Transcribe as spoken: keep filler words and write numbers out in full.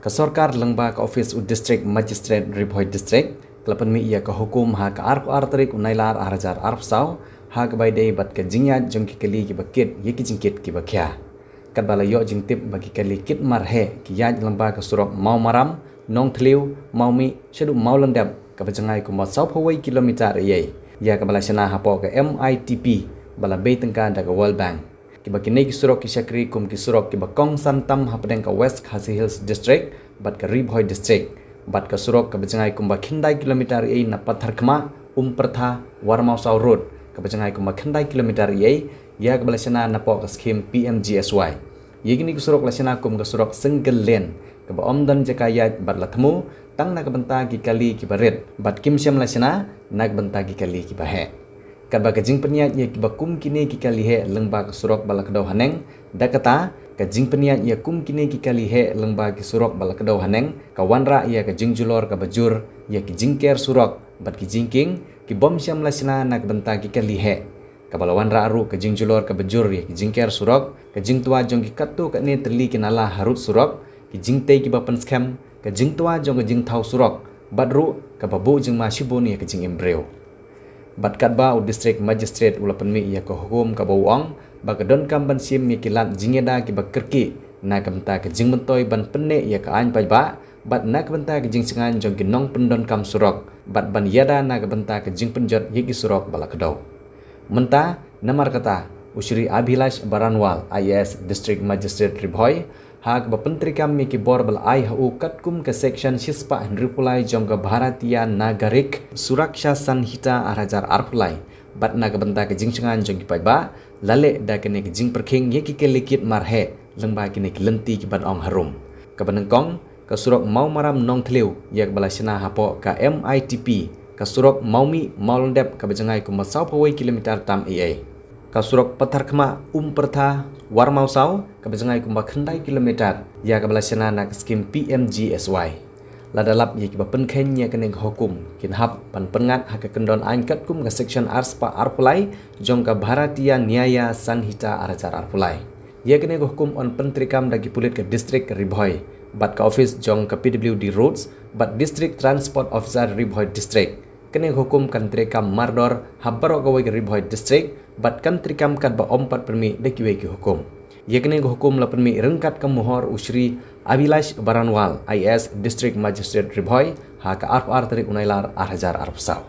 Ka sorkar lyngba ka office u District Magistrate Ri Bhoi District ka la pynmih ïa ka hukum ha ka arphew ar tarik u Nailar ar hajar arphew saw ha kaba ïadei bad ka jingïaid jong ki kali kiba kit ïa ki jingkit kiba khia. Katba la ïoh jingtip ba ki kali kit marheh ki ïaid lyngba ka surok Mawmaram, Nongthliew, Mawmih shaduh Mawlyndep kaba jngai kumba sawphew wei kilometer eiei, ïa kaba la shna hapoh ka M I T P ba la bei tyngka da ka World Bank. Kiba kine ki surok ki shakri kum ki surok kiba kongsan tam hapdeng ka West Khasi Hills District bad ka Ri Bhoi District. Bad ka surok kaba jngai kumba khyndai kilometer eiei na Patharkhmah, Umpertha, Warmawsaw Road kaba jngai kumba khyndai kilometer eiei, ïa kaba la shna napoh ka skhim P M G S Y. Ïa kine ki surok la shna kum ka surok single lane kaba ym don jaka ïaid bad la thmu tang na ka bynta ki kali kiba rit bad kim shym la shna na ka bynta ki kali kiba heh. Katba ka jingpynïaid ïa kiba kum kine ki kali heh lyngba ka surok ba la kdew haneng, da kata ka jingpynïaid ïa kum kine ki kali heh lyngba ki surok ba la kdew haneng ka wanrah ïa ka jingjulor kaba jur ïa ki jingker surok bad ki jingkieng ki bym shym la shna na ka bynta ki kali heh. Kaba la wanrah ruh ka jingjulor kaba jur ïa ki jingker surok, ka jingtwa jong ki katto katne tylli ki nala harud surok, ki jingtei kiba pynskhem, ka jingtwa jong ka jingthaw surok bad ruh kaba buh jingma shibun ïa ka jingim briew. Bad katba u District Magistrate u la pynmih ïa ka hukum kaba u ong ba ka donkam ban shim ïa ki lad jingïada kiba kyrkieh na ka bynta ka jingmyntoi ban pynneh ïa ka aiñ paidbah bad na ka bynta ka jingshngaiñ jong ki nongpyndonkam surok bad ban ïada na ka bynta ka jingpynjot ïa ki surok ba la kdew. Mynta namar kata u Shri Abhilash Baranwal, I A S, District Magistrate Ri Bhoi, ha kaba pyntreikam ïa ki bor ba la ai ha u katkum ka section shispah hynriewphew lai jong ka Bharatiya Nagarik Suraksha Sanhita ar hajar arphew lai bad na ka bynta ka jingshngaiñ jong ki paidbah, la leh da kane ka jingpyrkhing ïa ki kali kit marheh lyngba kine ki lynti kiban ong harum. Kaba nyngkong, ka surok Mawmaram Nongthliew ïa kaba la shna hapoh ka M I T P, ka surok Mawmih Mawlyndep kaba jngai kumba sawphew wei kilometer tam eiei, ka surok Patharkhmah Umpertha Warmawsaw kaba jngai kumba khyndai kilometer ïa kaba la shna na ka skhim P M G S Y. Lada lap ïa kiba pynkheiñ ïa kane ka hukum kin hap ban pynngat ha ka kyndon aiñ katkum ka section arspah arphew lai jong ka Bharatiya Nyaya Sanhita ar hajar arphew lai. Ïa kane ka hukum yn pyntreikam da ki pulit ka District Ri Bhoi bad ka office jong ka P W D Roads bad District Transport Officer Ri Bhoi District. Kane ka hukum kan treikam mardor ha baroh kawei ka Ri Bhoi District bad kan treikam katba ym pat pynmih da kiwei ki hukum. Ïa kane ka hukum la pynmih ryngkat ka mohor u Shri Abhilash Baranwal, I A S, District Magistrate Ri Bhoi, ha ka arphew ar tarik u Nailar ar hajar arphew saw.